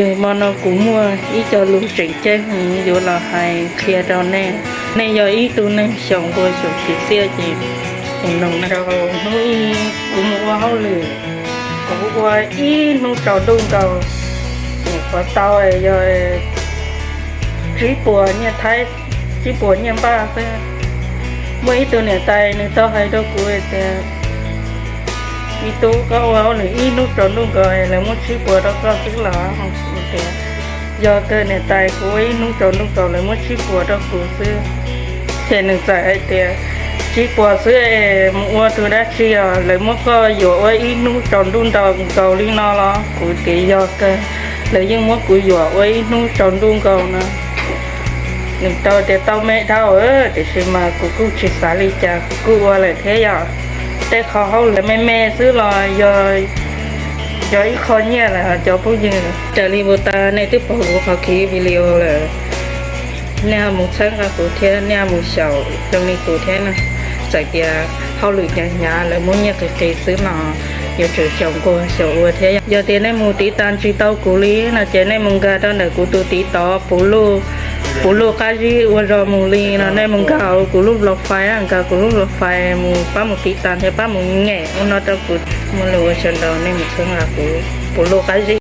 Hmo no kuv muaj ib co lus tseem ceeb yuav los hais qhia rau nej. Nej yog ib tug neeg xyaum npua xyaum txiv txiaj ces mus noog rau hnub ib kuv mus ua hauj lwm, kuv ua ib hnub tsaus ntuj nkaus, nim qhuav tau yog tsib puas nyiaj Thaib, tsib puas nyiaj npaj xwb. Muaj ib tug niam tais nws tau hais rau kuv tias, me tub, koj ua hauj lwm ib hnub tsaus ntuj nkaus lawv muab tsib puas rau koj xwb los? Tias, yog kawg niam tais, kuv ua ib hnub tsaus ntuj nkaus lawv muab tsib puas rau kuv xwb. Ces nws txawm hais tias, tsib puas xwb es mus ua tus dab tsi os, lawv muab koj yuam ua ib hnub tsaus ntuj nkaus li no los? Kuv tias yog kawg, lawv yeej muab kuv yuam ua ib hnub tsaus ntuj nkaus no. Nws tau tias tau me dhau, tiam sis mas kuv kuj tsis xav li cas, kuv kuj ua lawm thiab yom. Tej qhov hauj lwm me me xwb los yog ib qho nyiaj lawm cov phooj ywg. Raws li npau taws nej twb pom kuv qhov video lawm, nej ho mus txhawb nqa kuv thiab nej ho mus xyaum zoo li kuv thiab na. Txawm tias hauj lwm hnyav hnyav lawv muab nyiaj qis qis xwb los yuav tsum xyaum nquag xyaum ua thiab. Yog tias nej mus tiv tas tsis tau kuv li no ces nej mus nkag rau ntawm kuv tus tiv tov puv luj qab zib ua zog mus li no, nej mus nkag kuv lub vlog fais, nkag kuv lub vlog fais mus pab mus tiv tas thiab pab mus nyem ua no rau kuv. Muaj lus ua tsaug ntau, nej mus txhawb nqa kuv puv luj qab zib.